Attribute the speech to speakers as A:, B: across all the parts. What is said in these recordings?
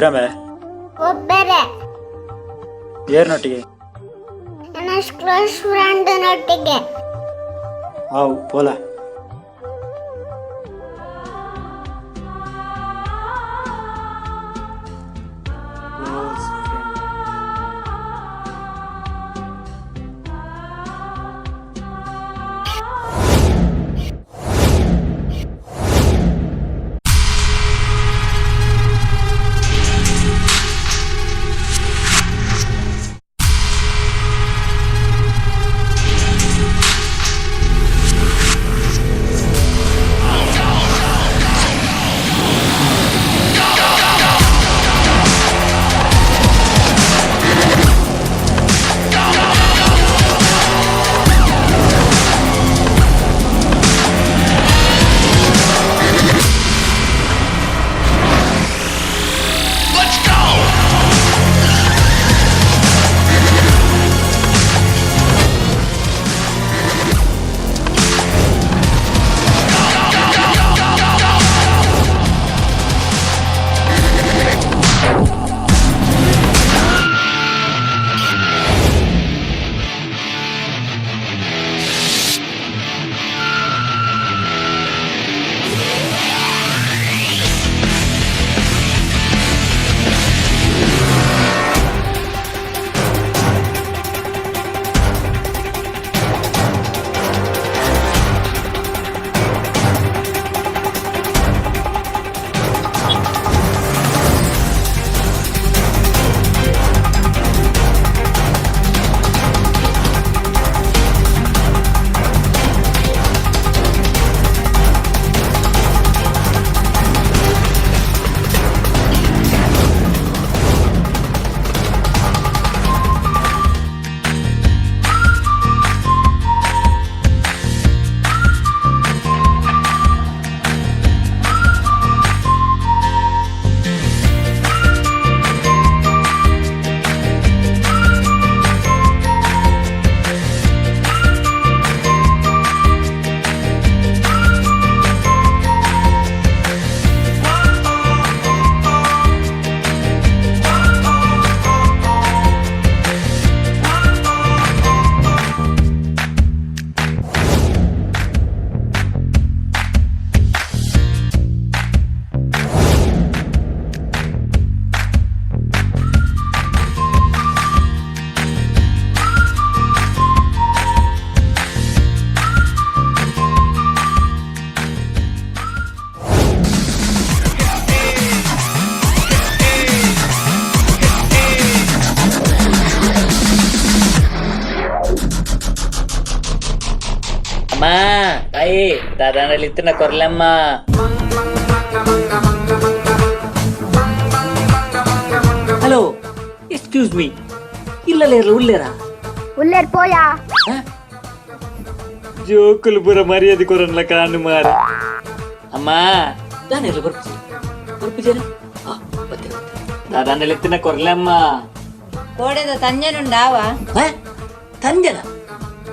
A: ದೂರಮೆ
B: ಒಬ್ಬರೇ.
A: ಏರ್ನೊಟ್ಟಿಗೆ?
B: ನನ್ನ ಕ್ಲೋಸ್ ಫ್ರೆಂಡ್ನೊಟ್ಟಿಗೆ.
A: ಆವು ಪೋಲ. Close friend.
C: ಅಮ್ಮ ತಾಯಿ, ದಾದಾನಲ್ಲಿ ಇತ್ತಿನ ಕೊರ್ಲಮ್ಮ. ಹಲೋ, ಎಕ್ಸ್ಕ್ಯೂಸ್ ಮೀ, ಇಲ್ಲಲೇರ ಉಲ್ಲೇರಾ?
B: ಉಲ್ಲೇರ್, ಪೋಯಾ.
C: ಜೋಕುಲು ಪೂರ ಮರ್ಯಾದೆ ಕೊರನ್ಲ ಕಾಣು ಮಾರ. ಅಮ್ಮ, ದಾನೆಲ್ಲ ಬರ್ಪುಜಿ ಬರ್ಪುಜೇನ? ಆ ಬತ್ತೆ ಬತ್ತೆ. ದಾದಾನಲ್ಲಿ ಇತ್ತಿನ ಕೊರ್ಲಮ್ಮ.
D: ಕೋಡೆದ ತಂಜನುಂಡಾವ?
C: ಹ? ತಂಜನ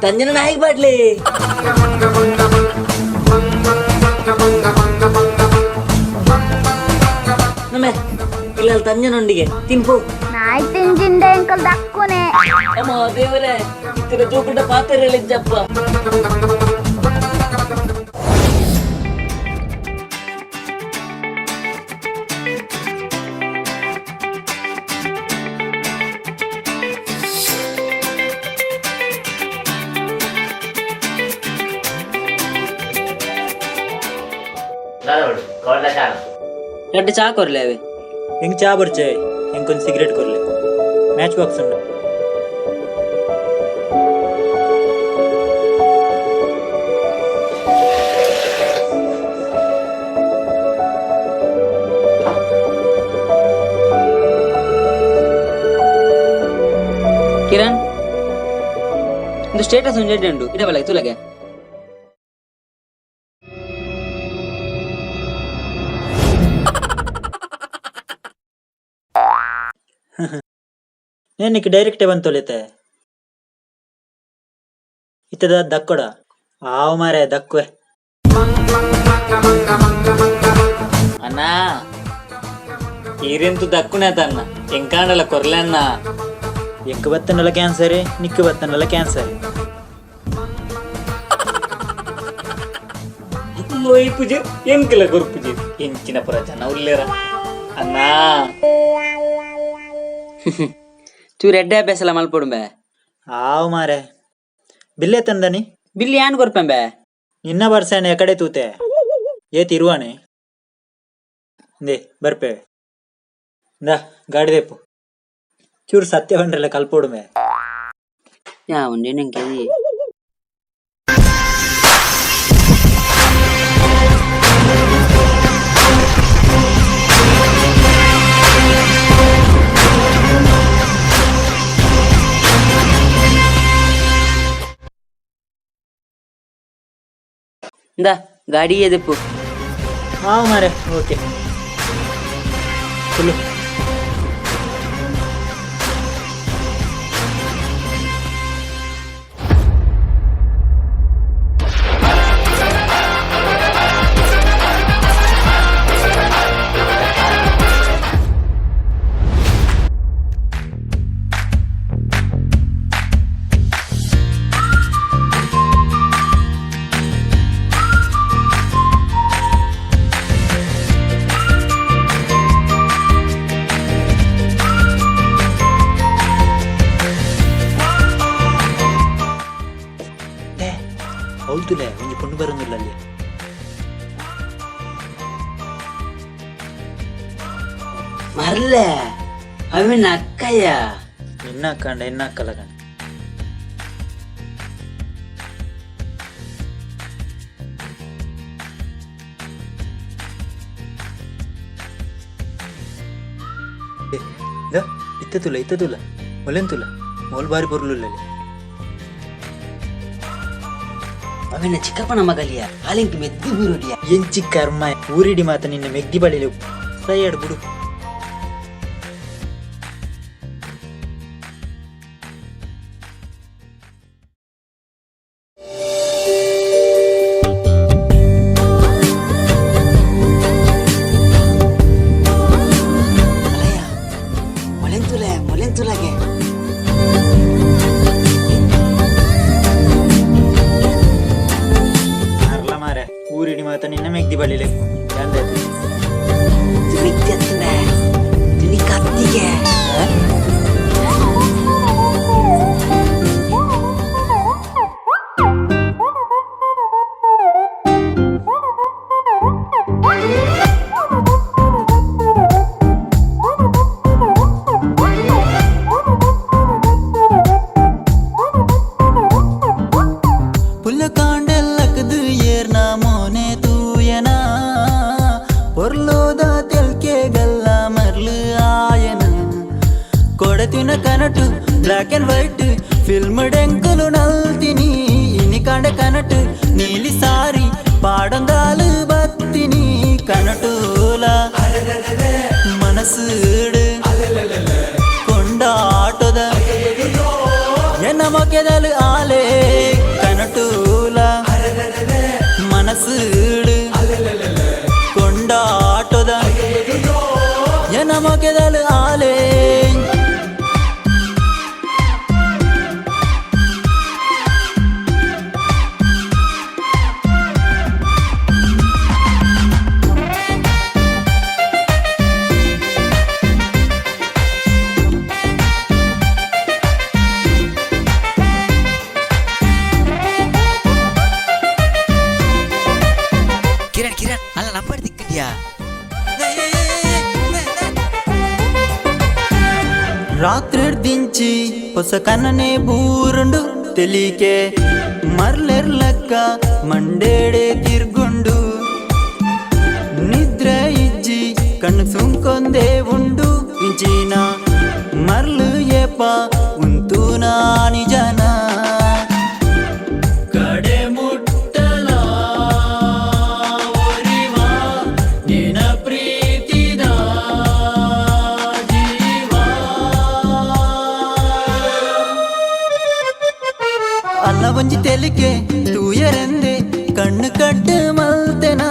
C: ತಂಜನ ನಾಯಿಗೆ ಬಾಡ್ಲಿ. ನಮ್ಮ ಇಲ್ಲ, ತಂಜನೊಂದಿಗೆ ತಿನ್ಪು.
B: ನಾಯಿ ತಿಂಜಿಂದ ಎಂಕಲ್ ದಕ್ಕುನೆ.
C: ಅಮ್ಮ ದೇವರೇ, ಇತ್ತಿನ ಜೋಕುಟ ಪಾತ್ರೆ ಜಪ್ಪ.
E: ಎರಡು ಚಾ ಕೊರ್ಲೆ ಅವೆ.
A: ಹೆಂಗ್ ಚಾ ಬರ್ಚೆ, ಹೆಂಗೊಂದು ಸಿಗರೇಟ್ ಕೊರ್ಲೆ. ಮ್ಯಾಚ್ ಬಾಕ್ಸ್ ಉಂಡು.
E: ಕಿರಣ್, ಒಂದು ಸ್ಟೇಟಸ್ ಒಂದು ಎಡ್ಡೆ ಉಂಟು ಇಡಬಲ್ಲ ತುಲಗೆ.
A: ನೇನಕ್ಕೆ ಡೈರೆಕ್ಟೇ ಬಂತೊಲಿತೆ ಇತ್ತದ ದಕ್ಕೊಡ ಆವು ಮಾರೆ ದಕ್ಕುವೆ.
C: ಅಣ್ಣ. ಈರೆಂತು ದಕ್ಕುನೆ ತನ್ನ ಎಂಕಾಂಡಲ ಕೊರ್ಲೆ ಅನ್ನ.
A: ಎಂಕ್ ಬತ್ತನಲ್ಲ ಕ್ಯಾನ್ಸರ್, ನಿಕ್ಕು ಬತ್ತನಲ್ಲ ಕ್ಯಾನ್ಸರ್.
C: ಪೂಜೆ ಎಂಕಲ ಕೊರ್ಪುಜೆ, ಎಂಚಿನ ಪುರ ಜನ ಉಲ್ಲೇರ ಅಣ್ಣ.
E: ಚೂರು ಎಡ್ಡೆ ಅಭ್ಯಾಸಲ ಮಲ್ಪೊಡುಂಬೆ.
A: ಆವ್ ಮಾರೆ, ಬಿಲ್ಲೆ ತಂದನಿ.
E: ಬಿಲ್ಲಿ ಯಾನ್ ಕೊರ್ಪೆಂಬೆ?
A: ನಿನ್ನ ಬರ್ಸನೆ ಕಡೆ ತೂತೆ ಏ ತಿರುವಾನೆ ಇಂದೆ ಬರ್ಪೆ. ಇಂದಾ ಗಾಡಿ ದೇಪು, ಚೂರು ಸತ್ಯ ಬಂಡ್ರೆಲ್ಲ ಕಲ್ಪೋಡುಮೆ.
E: ಯಾ ಉಂಡೇನಂಕೆ. ಇಂದಾ ಗಾಡಿ ಎದಪ್ಪು.
A: ಹಾಂ ಮಾರೆ, ಓಕೆ ಫುಲ್ಲು. ಲೇ ಹೌದುಲೇ, ಒಂಜಿ ಪೊಣ್ಣು ಬರೋದಿಲ್ಲ ಅಲ್ಲಿ.
E: ಮರ್ಲೆ, ಅವಿನ ಅಕ್ಕಯ್ಯ.
A: ನಿನ್ನ ಅಕ್ಕಂಡ ಎನ್ನ ಅಕ್ಕಲ್ಲ ಕಣ. ಏ, the, ಇತ್ತ ತುಲ ಇತ್ತ ತುಲ ಮೊಲೆನ್ ತುಲ ಮೋಲ್ ಬಾರಿ ಬೊರ್ಲುಲ್ಲ.
E: ಅವಿನ ಚಿಕ್ಕಪ್ಪನ ಮಗಲಿಯ, ಆಲಿಂಕ್ ಮೆದ್ದಿ ಬೂರುಡಿಯ.
A: ಎಂಚಿ ಕರ್ಮ, ಊರಿಡಿ ಮಾತ ನಿನ್ನ ಮೆಗ್ದಿ ಬಳಿಲೆ ಸೈಯಾಡ್ ಬಿಡು.
E: ಅಲಯ್ಯ, ಮೊಲೆನ್ ತುಲೆ ಮೊಲೆನ್ ತುಲಗೆ.
A: ಅರ್ಲ ಮಾರೆ, ಊರಿಡಿ ಮಾತ ನಿನ್ನ ಮೆಗ್ದಿ ಬಳಿಲೆ ಚಂದ.
E: ಮೆದ್ದಿ ಅತ್ತಂದೆ ತುನಿ ಕತ್ತಿಗೆ.
A: ಪುಲ್ಲ ಕಾಂಡೆಲ್ಲಕದು ಏರ್ನ ಮೋನೆ ತೂಯನ, ಪೊರ್ಲೋದ ತೆಲ್ಕೆಗಲ್ಲ ಮರ್ಲು ಆಯನ. ಕೊಡತಿನ ಕನಟು ಬ್ಲ್ಯಾಕ್ ಅಂಡ್ ವೈಟ್ ಫಿಲ್ಮ್ ಡೆಂಕುಲು ನಲ್ತಿನಿ, ಇನಿ ಕಾಂಡ ಕನಟು ನೀಲಿ ಸಾರಿ ಪಾಡೊಂದಾಲು ಬತ್ತಿನಿ. ಕನಟೂಲ ಮನಸ್ಸುಡು ಕೊಂಡಾಟದ ಎನ್ನ ಮೊಕೆದಲು ಆಲೆ. ಕನಟೂಲ ಮನಸ್ಸುಡು ಕೊಂಡಾಟದ ಎನ್ನ ಮೊಕೆದಲು ಆಲೆ.
E: ಕಿರಣ್ ಕಿರಣ್, ಅಲ್ಲ ನಂಬರ್ ದಿಕ್ಕದ್ಯಾ?
A: ರಾತ್ರಿ ದಿಂಚಿ ಹೊಸ ಕನ್ನನೆ ಬೂರುಂಡು, ತೆಲಿಕೆ ಮರ್ಲೆರ್ಲಕ್ಕ ಮಂಡೇಡೆ ತಿರ್ಗುಂಡು. ನಿದ್ರೆ ಇಜ್ಜಿ, ಕಣ್ಣು ಸುಂಕೊಂದೇ ಉಂಡು. ಇಂಚಿನ ಮರ್ಲು ಏಪ ಉಂತೂನಾ ನಿಜನ ಕಡೆ ಮುಟ್ಟಲ ಒರಿವಾ ನಿನ ಪ್ರೀತಿದ ಜೀವ. ಅಲ್ಲ ಒಂಜಿ ತೆಲಿಕೆ ತೂಯರೆಂದೆ ಕಣ್ಣು ಕಟ್ಟು ಮಲ್ತೆನ,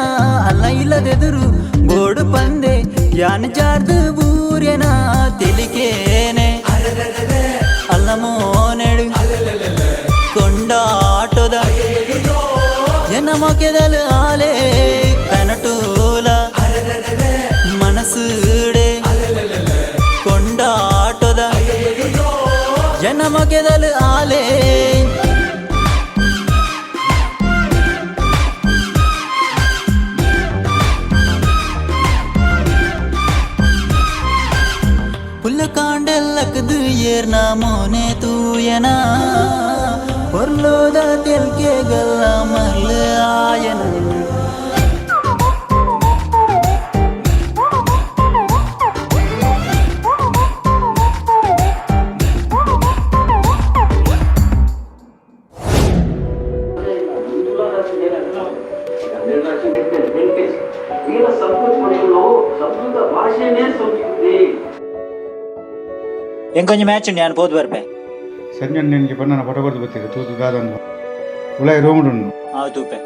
A: ಅಲ್ಲ ಇಲ್ಲದೆದುರು ಬೋಡು ಪಂದೆ. ಯಾನ್ ಜಾರ್ದು ಬೂರ್ಯನ ತೆಲಿಕೇನೆ ಅಲ್ಲ ಮೋನೆಡು ಕೊಂಡಾಟದ ಎನ್ನ ಮೊಕೆದಲು ಆಲೆ ಕನಟೂಲ ಮನಸ್ಸುಡೆ ಕೊಂಡಾಟದ ಎನ್ನ ಮೊಕೆದಲು ಆಲೆ. ಪುಲ್ಲ ಕಾಂಡೆಲ್ಲಕ್ಕದು ಏರ್ನ ಮೋನೆ ತೂಯನ பொருளோத தெல்கேகல்ல மர்ல ஆயன. ಎಂಕೊಂಜಿ ಮ್ಯಾಚ್ ಉಂಡು, ಯಾನ್ ಪೋದು ಬರ್ಪೆ.
F: ಸಂಜೆ ನಿನಗೆ ಬಣ್ಣನ ಪಟ ಬರ್ದು ಬರ್ತೀರಿ ತೂತು ದಾದಂದು ಉಲಾಯಿ ರೋಮುಡುಂಡು.
A: ಹಾವು ತೂಪೆ.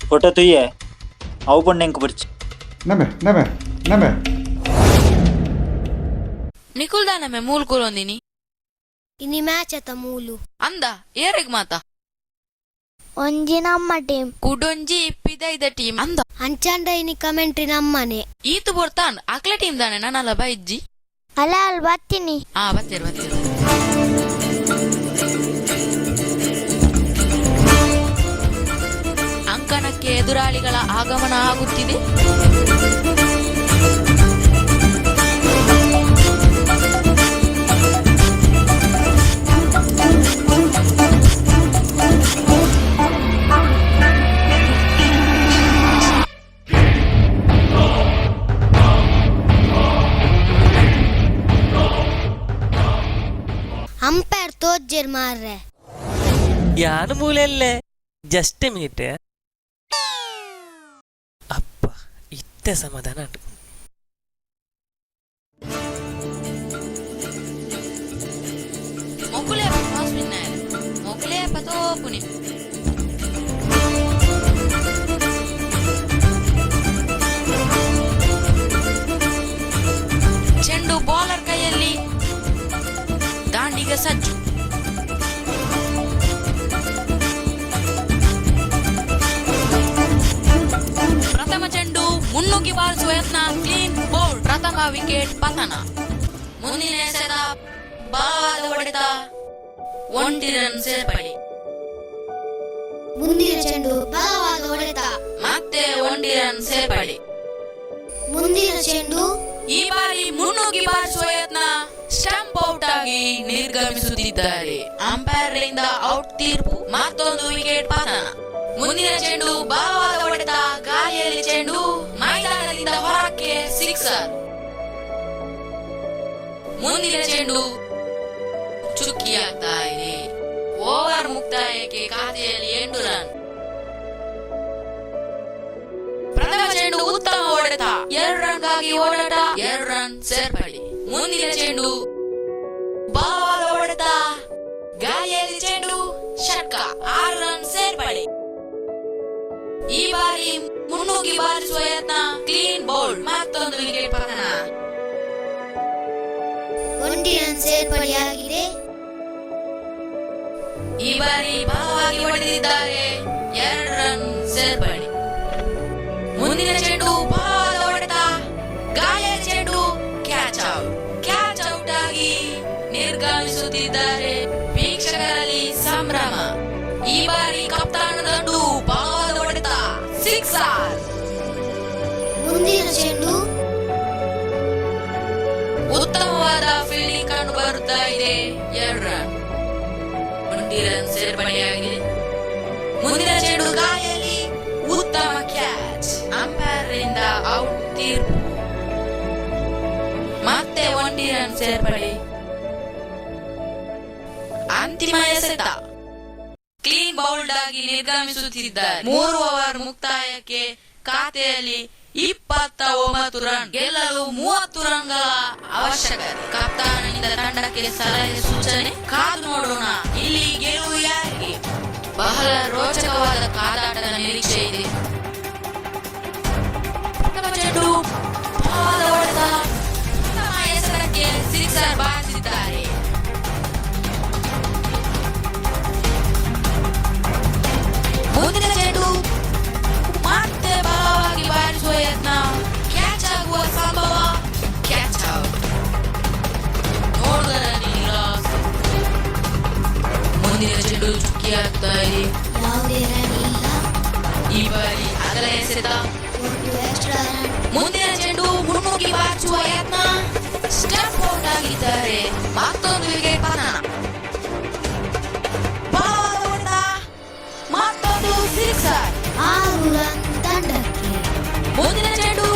A: ಫೋಟೋ ತುಯ್ಯೆ ಅವು ಪಂಡ ಎಂಕ್ ಬರ್ಚಿ.
F: ನಮೆ ನಮೆ ನಮೆ.
G: ನಿಕುಲ್ ದಾನಮೆ ಮೂಲ್ ಕೂರೊಂದಿನಿ.
B: ಇನಿ ಮ್ಯಾಚ್ ಅತ ಮೂಲು.
G: ಅಂದ ಏರೆಗ್ ಮಾತ?
B: ಒಂಜಿ ನಮ್ಮ ಟೀಮ್.
G: ಕುಡೊಂಜಿ ಪಿದೈದ ಟೀಮ್ ಅಂದ.
B: ಅಂಚಾಂಡ ಇನಿ ಕಮೆಂಟ್ರಿ ನಮ್ಮನೆ.
G: ಈತು ಬೋರ್ತಾನ್ ಅಕ್ಲೆ ಟೀಮ್ ದಾನೆ ನಾನಲ್ಲ ಬೈಜ್ಜಿ.
B: ಅಲ್ಲ ಅಲ್ಲಿ ಬರ್ತೀನಿ.
G: ಆ ಬತ್ತೀರ್ ಬತ್ತೀರ್. ಅಂಕಣಕ್ಕೆ ಎದುರಾಳಿಗಳ ಆಗಮನ ಆಗುತ್ತಿದೆ.
B: ಅಂಪೈರ್ ತೋಜ್ಜೆರ್ ಮಾರ್ರೆ.
H: ಯಾನು ಮೂಲೆಯಲ್ಲೇ, ಜಸ್ಟ್ ಮಿನಿಟ್. ಅಪ್ಪ, ಇತ್ತೆ ಸಮಾಧಾನ ಉಂಟು.
G: ಮೊಕುಲೆ ಟಾಸ್ ವಿನ್ ಆಯೆರ್. ಮೊಕುಲೆ ಪತೋಪುನಿ. ಚೆಂಡು ಬೌಲರ್ ಕೈಯಲ್ಲಿ, ದಾಂಡಿಗ ಸಜ್ಜು. ಪ್ರಥಮ ಚೆಂಡು ಮುನ್ನುಗ್ಗಿ ಬಾರಿಸುವ ಯತ್ನ, ಕ್ಲೀನ್ ಬೌಲ್ಡ್. ಪ್ರಥಮ ವಿಕೆಟ್ ಪತನ. ಮುಂದಿನ ಎಸೆತ ಬಲವಾದ ಹೊಡೆತ, ಒಂಟಿ ರನ್ ಸೇರ್ಪಡೆ.
B: ಮುಂದಿನ ಚೆಂಡು ಬಲವಾದ ಹೊಡೆತ.
G: ಮತ್ತೆ ಒಂಟಿ ರನ್ ಸೇರ್ಪಡೆ.
B: ಮುಂದಿನ ಚೆಂಡು.
G: ಈ ಬಾರಿ ಮುನ್ನುಗ್ಗಿ ಬಾರಿಸುವ ಯತ್ನ, ಸ್ಟಂಪ್ ಔಟ್ ಆಗಿ ನಿರ್ಗಮಿಸುತ್ತಿದ್ದಾರೆ. ಅಂಪೈರ್ ರಿಂದ ಔಟ್ ತೀರ್ಪು, ಮತ್ತೊಂದು ವಿಕೆಟ್ ಪತನ. ಮುಂದಿನ ಚೆಂಡು ಬಲವಾದ ಹೊಡೆತ, ಗಾಳಿಯಲ್ಲಿ ಚೆಂಡು ಮೈದಾನದಿಂದ ಹೊರಕ್ಕೆ, ಸಿಕ್ಸರ್. ಮುಂದಿನ ಚೆಂಡು ಚುಕ್ಕಿಯಾಗ್ತಾ ಇದೆ. ಓವರ್ ಮುಕ್ತಾಯಕ್ಕೆ ಖಾತೆಯಲ್ಲಿ 8 ರನ್. ಪ್ರಥಮ ಚೆಂಡು ಉತ್ತಮ ಹೊಡೆತ, 2 ರನ್ಗಾಗಿ ಓಡಾಟ, 2 ರನ್ ಸೇರ್ಪಡೆ. ಮುಂದಿನ ಚೆಂಡು ಬಲವಾದ ಹೊಡೆತ, ಗಾಳಿಯಲ್ಲಿ ಚೆಂಡು, ಷಟ್ಕ, 6 ರನ್ ಸೇರ್ಪಡೆ. ಈ ಬಾರಿ ಮುನ್ನುಗ್ಗಿ ಬಾರಿಸುವ ಯತ್ನ, ಕ್ಲೀನ್ ಬೌಲ್ಡ್, ಮತ್ತೊಂದು ವಿಕೆಟ್ ಪತನ.
B: ಒಂಟಿ ರನ್ ಸೇರ್ಪಡೆಯಾಗಿದೆ.
G: ಈ ಬಾರಿ ಬಲವಾಗಿ ಹೊಡೆದಿದ್ದಾರೆ, 2 ರನ್ ಸೇರ್ಪಡೆ. ಮುಂದಿನ ಚೆಂಡು ಬಲವಾದ ಹೊಡೆತ, ಗಾಳಿಯ ಚೆಂಡು, ಕ್ಯಾಚ್ ಔಟ್. ಕ್ಯಾಚ್ ಔಟ್ ಆಗಿ ನಿರ್ಗಮಿಸುತ್ತಿದ್ದಾರೆ. ವೀಕ್ಷಕರಲ್ಲಿ ಸಂಭ್ರಮ. ಈ ಬಾರಿ ಕಪ್ತಾನ ದಂಡು, ಬಲವಾದ ಹೊಡೆತ, ಸಿಕ್ಸರ್.
B: ಮುಂದಿನ ಚೆಂಡು.
G: ಉತ್ತಮವಾದ ಫೀಲ್ಡಿಂಗ್ ಕಂಡು ಬರುತ್ತಾ ಇದೆ, 2 ರನ್. ಒಂಟಿ ರನ್ ಸೇರ್ಪಡೆಯಾಗಿದೆ. ಮುಂದಿನ ಚೆಂಡು ಗಾಳಿಯಲ್ಲಿ, ಉತ್ತಮ ಕ್ಯಾಚ್, ಅಂಪೈರ್ ರಿಂದ ಔಟ್ ತೀರ್ಪು, ಮತ್ತೆ ಒಂಟಿ ರನ್ ಸೇರ್ಪಡೆ. ಅಂತಿಮ ಎಸೆತ, ಕ್ಲೀನ್ ಬೌಲ್ಡ್ ಆಗಿ ನಿರ್ಗಮಿಸುತ್ತಿದ್ದಾರೆ. 3 ಓವರ್ ಮುಕ್ತಾಯಕ್ಕೆ ಖಾತೆಯಲ್ಲಿ 29 ರನ್. ಗೆಲ್ಲಲು 30 ರನ್ಗಳ ಅವಶ್ಯಕತೆ. ಕಪ್ತಾನನಿಂದ ತಂಡಕ್ಕೆ ಸಲಹೆ ಸೂಚನೆ. ಕಾದು ನೋಡೋಣ ಇಲ್ಲಿ ಗೆಲುವು ಯಾರಿಗೆ. ಬಹಳ ರೋಚಕವಾದ ಕಾದಾಟದ ನಿರೀಕ್ಷೆ ಇದೆ. ಪ್ರಥಮ ಚೆಂಡು ಬಲವಾದ ಹೊಡೆತ. ಉತ್ತಮ ಎಸೆತಕ್ಕೆ ಸಿಕ್ಸರ್ ಬಾರಿಸಿದ್ದಾರೆ. ಮುಂದಿನ ಚೆಂಡು ಮತ್ತೆ ಬಲವಾಗಿ ಬಾರಿಸುವ ಯತ್ನ. ಕ್ಯಾಚ್ ಆಗುವ ಸಂಭವ. Catch out. ನೋಡುಗರಲ್ಲಿ ನಿರಾಸೆ. ಮುಂದಿನ ಚೆಂಡು ಚುಕ್ಕಿಯಾಗ್ತಾ ಇದೆ.
B: ಯಾವುದೇ ರನ್ ಇಲ್ಲ.
G: ಈ ಬಾರಿ ಅಗಲ ಎಸೆತ.
B: ಒಂದು ಎಕ್ಸ್ಟ್ರಾ ರನ್.
G: ಮುಂದಿನ ಚೆಂಡು ಮುನ್ನುಗ್ಗಿ ಬಾರಿಸುವ ಯತ್ನ. ಸ್ಟೆಪ್ ಔಟ್ ಆಗಿದ್ದಾರೆ. ಮತ್ತೊಂದು ವಿಕೆಟ್ ಪತನ. ಬಲವಾದ ಹೊಡೆತ. ಮತ್ತೊಂದು ಸಿಕ್ಸರ್.
B: 6 ರನ್ ತಂಡಕ್ಕೆ.
G: ಮುಂದಿನ ಚೆಂಡು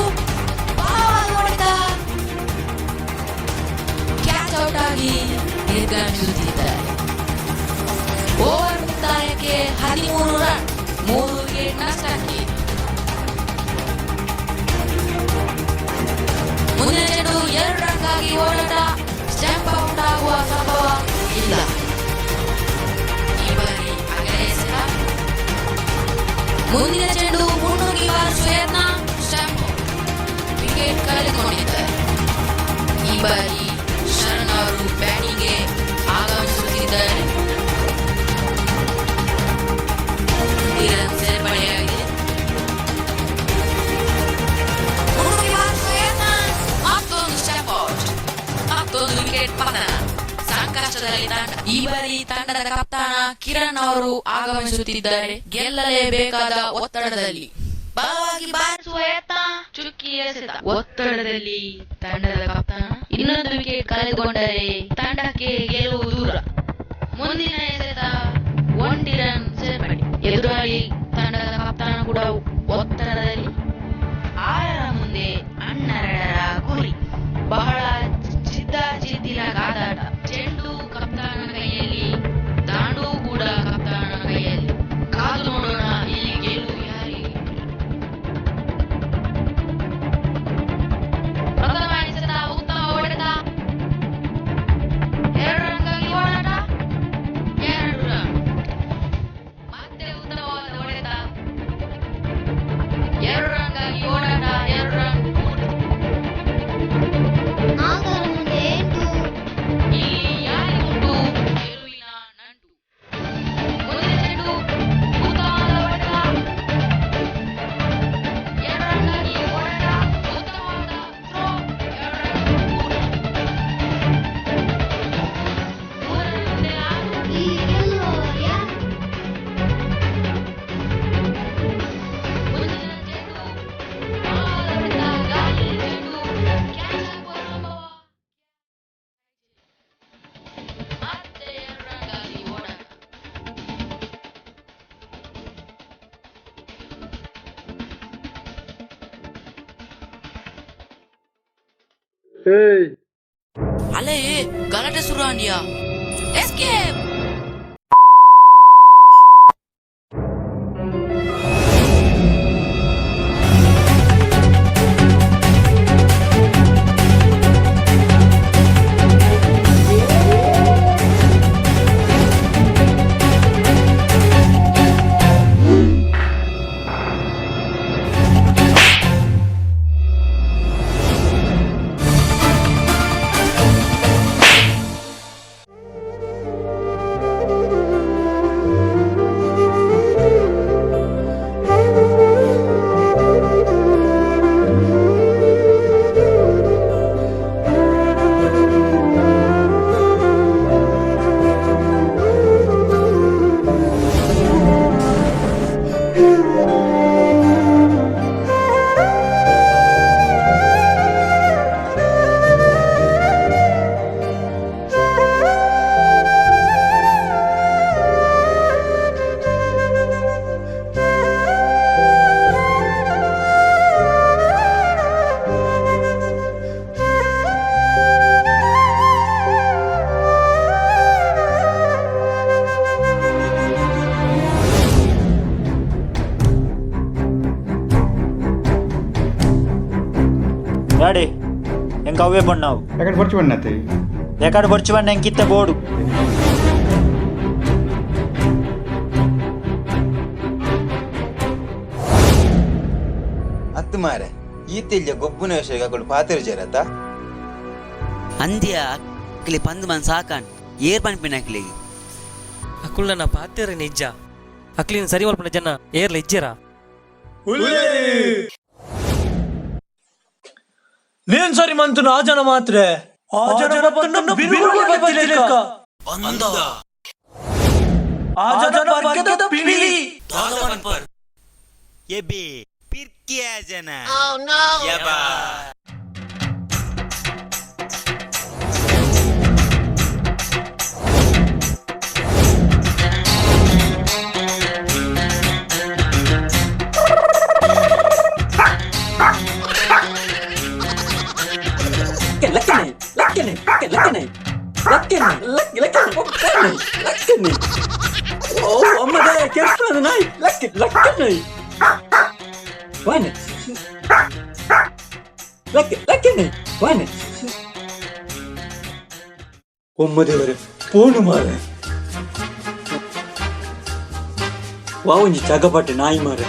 G: ಬಲವಾದ ಹೊಡೆತ. ಕ್ಯಾಚ್ ಔಟ್ ಆಗಿ ನಿರ್ಗಮಿಸುತ್ತಿದ್ದಾರೆ. ಓವರ್ ಮುಕ್ತಾಯಕ್ಕೆ 13 ರನ್, 3 ವಿಕೆಟ್ ನಷ್ಟಕ್ಕೆ. ಮುಂದಿನ ಚೆಂಡು 2 ರನ್ಗಾಗಿ ಓಡಾಟ. ಸ್ಟಂಪ್ ಔಟ್ ಆಗುವ ಸಂಭವ. ಇಲ್ಲ. ಈ ಬಾರಿ ಅಗಲ ಎಸೆತ. ಮುಂದಿನ ಚೆಂಡು ಮುನ್ನುಗ್ಗಿ ಬಾರಿಸುವ ಯತ್ನ. ಸ್ಟಂಪ್. ವಿಕೆಟ್ ಕಳೆದುಕೊಂಡಿದ್ದಾರೆ. ಈ ಬಾರಿ ಶರಣ್ ಅವರು ಬ್ಯಾಟಿಂಗ್ಗೆ ಆಗಮಿಸುತ್ತಿದ್ದಾರೆ. ರನ್ ಸೇರ್ಪಡೆಯಾಗಿದೆ. ಮುನ್ನುಗ್ಗಿ ಬಾರಿಸುವ ಯತ್ನ. ಮತ್ತೊಂದು ಸ್ಟೆಪ್ ಔಟ್. ಮತ್ತೊಂದು ವಿಕೆಟ್ ಪತನ. ಸಂಕಷ್ಟದಲ್ಲಿ ತಂಡ. ಈ ಬಾರಿ ತಂಡದ ಕಪ್ತಾನ ಕಿರಣ್ ಅವರು ಆಗಮಿಸುತ್ತಿದ್ದಾರೆ, ಗೆಲ್ಲಲೇಬೇಕಾದ ಒತ್ತಡದಲ್ಲಿ. ಬಲವಾಗಿ ಬಾರಿಸುವ ಯತ್ನ. ಚುಕ್ಕಿ ಎಸೆತ. ಒತ್ತಡದಲ್ಲಿ ತಂಡದ ಕಪ್ತಾನ. ಇನ್ನೊಂದು ವಿಕೆಟ್ ಕಳೆದುಕೊಂಡರೆ ತಂಡಕ್ಕೆ ಗೆಲುವು ದೂರ. ಮುಂದಿನ ಎಸೆತ. ಒಂಟಿ ರನ್ ಸೇರ್ಪಡೆ. ಎದುರಾಳಿ ತಂಡದ ಕಪ್ತಾನ ಕೂಡ ಒತ್ತಡದಲ್ಲಿ. ಆರರ ಮುಂದೆ ಹನ್ನೆರಡರ ಗುರಿ. ಬಹಳ ಜಿದ್ದಾಜಿದ್ದಿನ ಕಾದಾಟ. ಚೆಂಡು ಕಪ್ತಾನನ ಕೈಯಲ್ಲಿ, ದಾಂಡು ಕೂಡ ಕಪ್ತಾನನ ಕೈಯಲ್ಲಿ. ಕಾದು ನೋಡೋಣ ಇಲ್ಲಿ ಗೆಲುವು ಯಾರಿಗೆ. ಪ್ರಥಮ ಎಸೆತ ಉತ್ತಮ ಹೊಡೆತ. 2 ರನ್ಗಾಗಿ ಓಡಾಟ. 2 ರನ್. ಮತ್ತೆ ಉತ್ತಮವಾದ ಹೊಡೆತ. 2 ರನ್ಗಾಗಿ ಓಡಾಟ. 2 ರನ್.
B: 4ರ ಮುಂದೆ 8.
G: ಇಲ್ಲಿ ಯಾರಿಗುಂಟು ಗೆಲುವಿನ ನಂಟು? ಮುಂದಿನ ಚೆಂಡು ಉತ್ತಮವಾದ ಹೊಡೆತ. 2 ರನ್ಗಾಗಿ ಓಡಾಟ. ಉತ್ತಮವಾದ ಥ್ರೋ. 2 ರನ್. 3ರ ಮುಂದೆ 6.
B: ಇಲ್ಲಿ ಗೆಲ್ಲುವವರು ಯಾರು?
G: ಮುಂದಿನ ಚೆಂಡು ಬಲವಾದ ಹೊಡೆತ. ಗಾಳಿಯಲ್ಲಿ ಚೆಂಡು. ಕ್ಯಾಚ್ ಆಗುವ ಸಂಭವ. ಮತ್ತೆ 2 ರನ್ಗಾಗಿ ಓಡಾಟ.
F: ಏಯ್.
G: ಅಲೇ, ಗಲಾಟೆ ಶುರು ಅಂಡಿಯಾ. ಎಸ್ಕೇಪ್.
A: ಗಾಡಿ ಎಂಕ ಅವೇ ಬಣ್ಣವು.
F: ಯಾಕಡೆ ಬರ್ಚು ಬಣ್ಣತ್ತೆ.
A: ಯಾಕಡೆ ಬೊರ್ಚು ಬಣ್ಣ ಎಂಕಿತ್ತ ಬೋಡು.
I: ಅತ್ತು ಮಾರೆ, ಈತೆಲ್ಯ ಗೊಬ್ಬುನ ವಿಷಯ ಅಕುಲು ಪಾತೆರು ಜರತ.
E: ಅಂದ್ಯ ಅಕ್ಲಿ ಪಂದ್ ಮನ್ ಸಾಕಾನ್ ಏರ್ ಪನ್ಪಿನ ಅಕ್ಲಿಗೆ.
H: ಅಕುಲ್ನ ಪಾತೆರ ನಿಜ, ಅಕ್ಲಿನ ಸರಿ ಮಲ್ಪನ ಜನ ಏರ್ಲ ಇಜ್ಜೆರಾ?
A: ನೇನ್ ಸರಿ ಮಂತು ಆ ಜನ ಮಾತ್ರ ಆ ಜನ ಬತ್ತಿಲೆಕ್ಕ. ಆ ಜನ ಬರ್ಗದ ಪಿಳಿ.
C: ಲಕ್ಕನೆ ಲಕ್ಕನೆ ಲಕ್ಕನೆ ಲಕ್ಕನೆ ಲಕ್ಕನೆ ಲಕ್ಕನೆ ಲಕ್ಕನೆ. ಓ ಅಮ್ಮದ ಕೆಲ್ಸ ನಾಯಿ. ಲಕ್ಕೆ ಲಕ್ಕನೆ ವಾನೆ ಲಕ್ಕೆ ಲಕ್ಕನೆ ವಾನೆ. ಒಮ್ಮದೇವರೇ, ಪೋನು ಮಾರೆ. ವಾ ಒಂಜಿ ಚಗಪಟ್ಟೆ ನಾಯಿ ಮಾರೆ.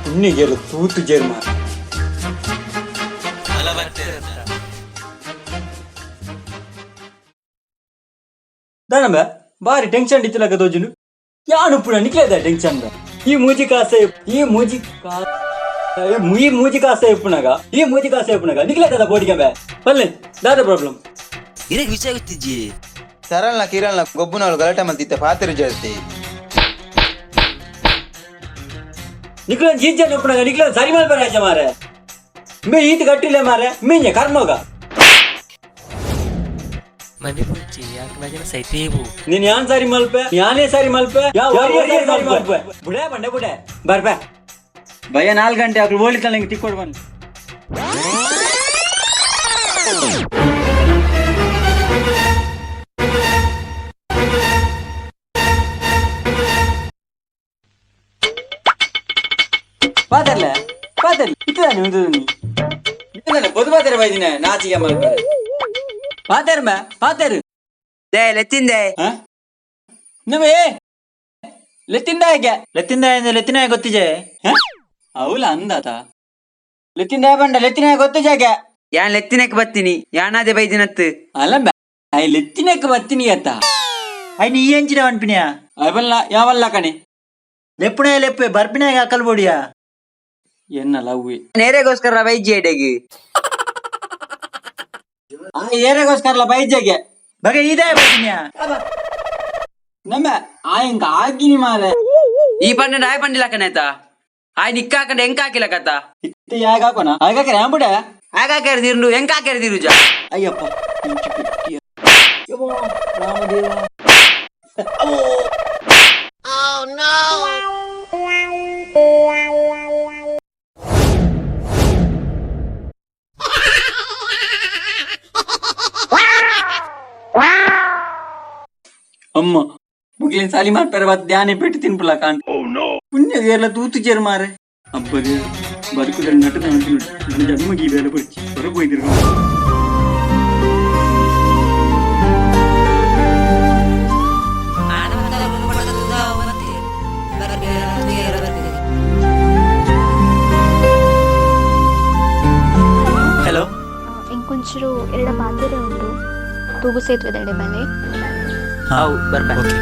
C: ಉನ್ನಿಗೆಲ್ಲ ತೂತು ಜೇರ್ ಮಾರೆ. ದಾನಂಬ ಬಾರಿ ಟೆನ್ಷನ್ ಇತ್ತಿಲಕ ತೋಜುನು. ಯಾನು ಪುನ ನಿಕ್ಲೇದ ಟೆನ್ಷನ್. ಈ ಮೂಜಿ ಕಾಸೆ, ಈ ಮೂಜಿ ಕಾ ಈ ಮೂಜಿ ಕಾಸೆ ಇಪ್ಪುನಗ, ಈ ಮೂಜಿ ಕಾಸೆ ಇಪ್ಪುನಗ ನಿಕ್ಲೇದ ಬೋಡಿಗೆ ಪಲ್ಲೆ ದಾದ ಪ್ರಾಬ್ಲಮ್?
E: ಇರಗ್ ವಿಷಯ ಗೊತ್ತಿಜ್ಜಿ.
I: ಸರಳ್ನ ಕಿರಳ್ನ ಗೊಬ್ಬುನವಳು ಗಲಾಟೆ ಮಲ್ತಿತ್ತೆ ಪಾತೆರು ಜರತಿ.
C: ನಿಕ್ಲ ಜೀಜನ್ ಇಪ್ಪುನಗ ನಿಕ್ಲ ಸರಿ ಮಲ್ಪರ ಆಚೆ ಮಾರೆ. ಮೇ ಈತ ಕಟ್ಟಿಲ್ಲ ಮಾರೆ, ಮೀಂಜೆ ಕರ್ಮೋಗ.
H: ಮನೆ ಪೂಜೆ ಯಾಕೆ ಜನ ಸೈತೇವು.
C: ನೀನ್ ಯಾನ್ ಸಾರಿ ಮಲ್ಪೆ, ಯಾನೇ ಸಾರಿ ಮಲ್ಪೆ, ಯಾವ ಸಾರಿ ಮಲ್ಪೆ. ಬುಡೆ ಬಂಡೆ ಬುಡೆ ಬರ್ಬೆ ಭಯ. 4 ಗಂಟೆ ಅಕ್ಳು ಹೋಲಿತಲ್ಲ ಹಿಂಗೆ ತಿಕ್ಕೊಡು ಬನ್ನಿ. ಪಾತರ್ಲೆ ಪಾತರ್ಲಿ ಇತ್ತದಾನೆ ಒಂದು ನೀ ಪೊದು ಪಾತೆರೆ ಬೈದಿನ ನಾಚಿಗೆ ಮಲ್ಪರೆ. ಪಾತೆರ್ ಮೇ ಪಾತೆರು.
E: They ಲೆತ್ತಿಂದೆ.
C: ನಮ್ಮ ಏ ಲೆತ್ತಿಂದ ಹೇಗೆ?
A: ಲೆತ್ತಿಂದ ಲೆತ್ತಿನ ಗೊತ್ತಿಜೆ.
C: ಅವಲ ಅಂದಾತ ಲೆತ್ತಿಂದ ಬಂಡ ಲೆತ್ತಿನ ಗೊತ್ತಿಜಾಗೆ.
E: ಯಾನ್ ಲೆತ್ತಿನಕ್ ಬತ್ತೀನಿ, ಯಾನಾದೆ ಬೈದಿನತ್ತು.
C: ಅಲ್ಲ I ಲೆತ್ತಿನಕ್ಕೆ ಬತ್ತೀನಿ ಅತ್ತ.
A: I ನೀ ಎಂಚಿನ ಅನ್ಪಿನಿಯಾ?
C: ಅವಲ್ಲ ಯಾವಲ್ಲ ಕಣೆ.
A: ಲೆಪ್ಪುನೇ ಲೆಪ್ಪೆ ಬರ್ಪಿನಾಗ ಅಕಲ್ ಬೋಡಿಯಾ.
C: ಎನ್ನ ಲವ್ವಿ.
E: ನೇರೆಗೋಸ್ಕರ ಬೈಜಿ ಎಡೆಗೆ.
C: ಆ ಏರೆಗೋಸ್ಕರಲ್ಲ ಬೈಜಾಗೆ.
A: ಬಗೆ ಇದೇ ಬೈದಿನಿಯಾ?
C: ನಮ್ಮ ಆ ಇಂಕ ಆಗಿನಿ ಮಾರೆ.
E: ಈ ಪಂಡ ಆಯ್ ಪಂಡಿಲ ಕಣೇತ ಆಯ್ ನಿಕ್ಕ ಹಾಕಂಡ ಎಂಕ ಹಾಕಿಲ್ಲ ಕತ.
C: ಇತ್ತೆ ಯಾಗ ಹಾಕೋಣ ಹಾಗಾಕ್ರೆ ಆಂಬುಡೆ.
E: ಆಗಾಕೆರೆ ತಿರುಂಡು ಎಂಕ ಹಾಕೆರೆ ತಿರುಜ.
C: ಅಯ್ಯಪ್ಪ ಇಂಚು ಪೆಟ್ಟಿ. ಯವ್ವಾ, ರಾಮದೇವ. ಅಮ್ಮ ಮುಗ್ಲಿನ ಸಾಲಿ ಮಾರ್ಪಾರ ಬತ್ ಧ್ಯಾನ ಪೆಟ್ಟು ತಿನ್ಪುಲ ಕಾಂತ ಪುಣ್ಯ ಏರ್ಲ ತೂತು ಚೇರು ಮಾರೆ. ಅಬ್ಬದೇ ಬದುಕುದರ ನಟದ ನನ್ನ ಜನ್ಮಗೆ ಈ ಬೇಲೆ ಪಡಿಚಿ ಹೊರಗೆ ಹೋಯ್ತಿರ್ಕ.
A: ಹಲೋ.
B: ಇಂಕೊಂಚೂರು ಎರಡ ಪಾತ್ರೆ ಉಂಟು ತೂಗು ಸೇತುವೆ ದಡೆ ಮೇಲೆ.
E: How ಬರ್ಬ.
A: ಓಕೆ.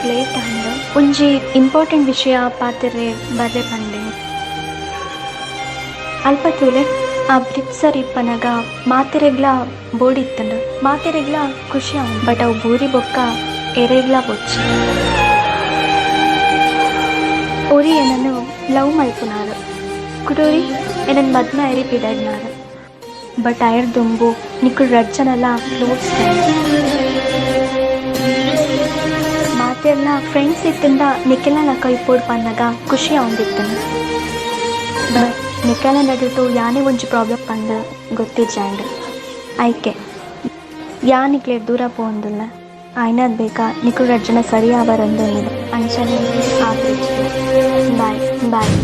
B: Late and ಒಂಜಿ ಇಂಪಾರ್ಟೆಂಟ್ ವಿಷಯ ಪಾತೆರೆ ಬರ್ರೆ ಪಂಡೆ. ಅಲ್ಪ ತೂಲೆ ಆ ಬ್ರಿಡ್ಜ್ ಸರಿ ಇಪ್ಪನಗ ಮಾತೆರೆಗ್ಲ ಬೋಡಿತ್ತಂಡು, ಮಾತೆರೆಗ್ಲ ಖುಷಿ ಆಂಡ್. ಬಟ್ ಅವು ಬೂರಿ ಬೊಕ್ಕ ಎರೆಗ್ಲ ಬೊಚ್ಚಿ. ಒರಿ ಎನನು ಲವ್ ಮಲ್ಪುನಾರು, ಕುಡೋರಿ ಎನನ್ ಮದ್ಮೆ ಎರಿ ಪಿದಡ್ನಾರು. ಬಟ್ ಅಯರ್ ದುಂಬು ನಿಕುಲ್ ರಡ್ಜನಲ ಕ್ಲೋಸ್ ಫ್ರೆಂಡ್. ಮಾತೆರ್ನ ಫ್ರೆಂಡ್ಸ್ ಇತ್ತಿಂದ ನಿಖಿಲ್ನ ಲಕ್ಕ ಇಪ್ಪೋಡ್ ಪನ್ನಗ ಖುಷಿ ಆವಂದಿತ್ತನು. ಬಟ್ ನಿಖಿಲ್ನ ನಡುಟು ಯಾನೇ ಒಂಜಿ ಪ್ರಾಬ್ಲಮ್ ಪಂದ್ ಗೊತ್ತಿಜ್ಜಾಂಡ್. ಐಕೆ ಯಾ ನಿಕ್ಲೆ ದೂರ ಪೋಂದುಲ್ಲ ಆಯ್ನದ್ ಬೇಕಾ ನಿಕುಲ್ ರಡ್ಜನ ಸರಿ ಆವರಂದು ಅಂಚನೆ ಆವ್ರೇಜ್. Bye bye.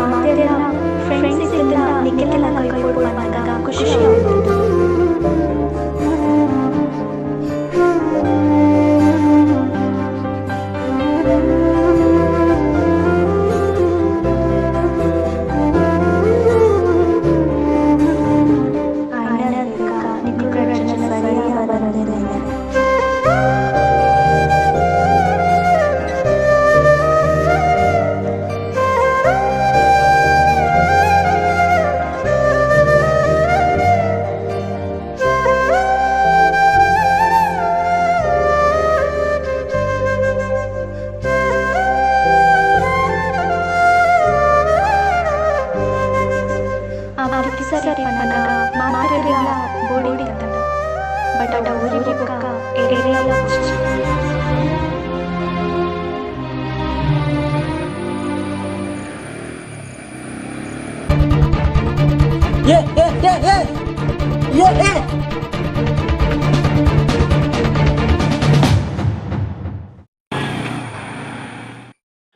B: ಮಾತೆರ್ನ ಫ್ರೆಂಡ್ಸ್ ಇತ್ತಿಂದ ನಿಖಿಲ್ನ ಲಕ್ಕ ಇಪ್ಪೋಡ್ ಪನ್ನಗ ಖುಷಿ ಆವಂದಿತ್ತು. ಆಯ್ನದ್ ಬೇಕಾ ನಿಕುಲ್ ರಡ್ಜನ ಸರಿ ಆವರಂದು. ಆ ಸರಿ ಪನ್ನಗ ಮಾತೆರೆಗ್ಲ ಬೋಡಿತ್ತಂಡು. ಬಟ್ ಅವು ಊರಿ ಬೊಕ್ಕ ಎರೆಗ್ಲ ಬೊಚ್ಚಿ.
C: ಏ ಏ ಏ ಏ ಏ ಏ.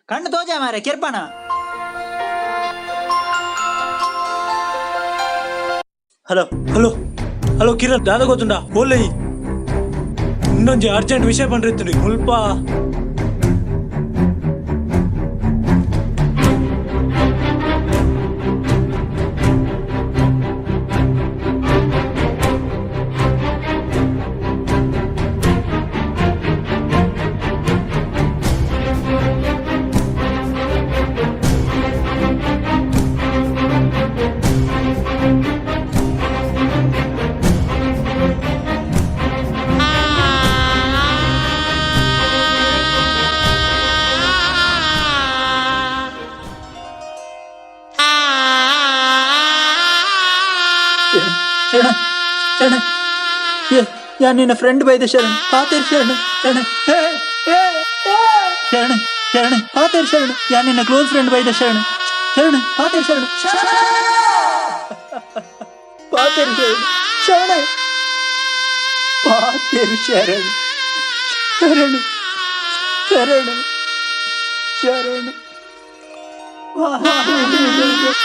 A: ಕಣ್ಣು ತೋಜ ಮಾರೆ ಕೆರ್ಪಣ. Hello
J: hello hello Kiran, ದಾದ ಗೊತ್ತುಂಡ ಓಲೈ ಇನ್ನೊಂಜಿ ಅರ್ಜೆಂಟ್ ವಿಷಯ ಪಂಡ್ರಿತ್ತು ಮುಲ್ಪ.
A: ಶರಣ ಶರಣ, ಏ ಯಾ ನಿನ್ನ ಫ್ರೆಂಡ್ ಬೈದೆ ಶರಣ ಪಾತೇರ್ ಶರಣ ಶರಣ ಏ, ಏ, ಏ, ಶರಣ ಶರಣ ಪಾತೇರ್ ಶರಣ, ಯಾ ನಿನ್ನ ಕ್ಲೋಸ್ ಫ್ರೆಂಡ್ ಬೈದೆ ಶರಣ ಶರಣ ಪಾತೇರ್ ಶರಣ ಶರಣ ಪಾತೇರ್ ಶರಣ ಶರಣ ಪಾತೇರ್ ಶರಣ ಶರಣ ಶರಣ ಶರಣ ಪಾತೇರ್.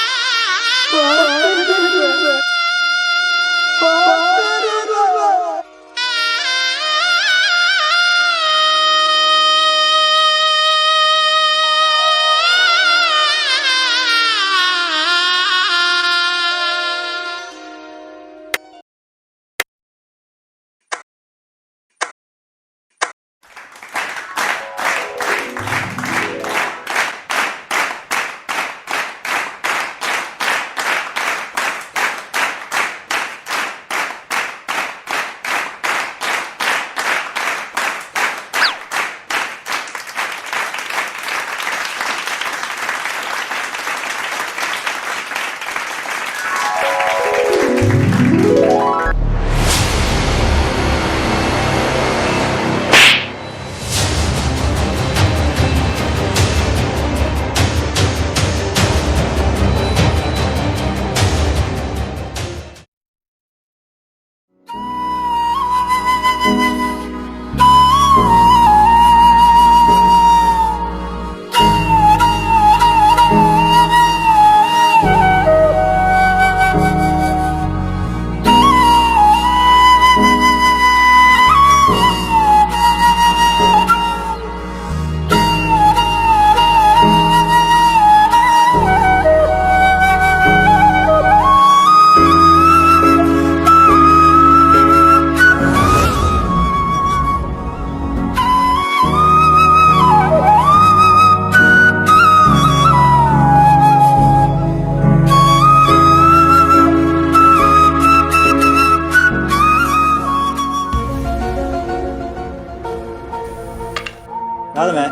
A: ದಾದಮೆ?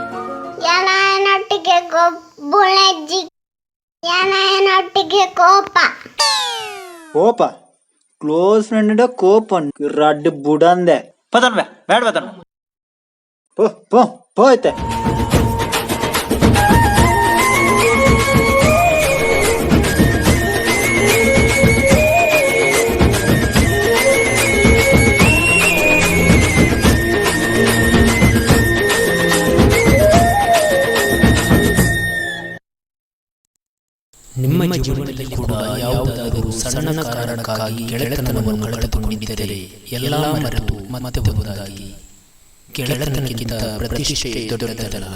B: ಯಾನೊಟ್ಟಿಗೆ ಗೊಬ್ಬುಣಜ್ಜಿ, ಯಾನೊಟ್ಟಿಗೆ ಕೋಪ.
A: ಕೋಪ? ಕ್ಲೋಸ್ ಫ್ರೆಂಡ್ ಕೋಪ? ರಡ್ಡ್ ಬುಡಂದೆ ಪತನ್ ಬೇ, ಬೇಡ ಪತನ್. ಪೋ ಪೋ ಪೋ, ಐತೆ.
H: ನಿಮ್ಮ ಜೀವನದಲ್ಲಿ ಕೂಡ ಯಾವುದಾದರೂ ಸಣ್ಣ ಕಾರಣಕ್ಕಾಗಿ ಗೆಳೆತನವನ್ನು ಕಳೆದುಕೊಂಡಿದ್ದರೆ, ಎಲ್ಲ ಮರೆತು ಮತ್ತೆ ಒಂದಾಗಿ. ಗೆಳೆತನಕ್ಕಿಂತ ಪ್ರತಿಷ್ಠೆ ದೊಡ್ಡದಲ್ಲ.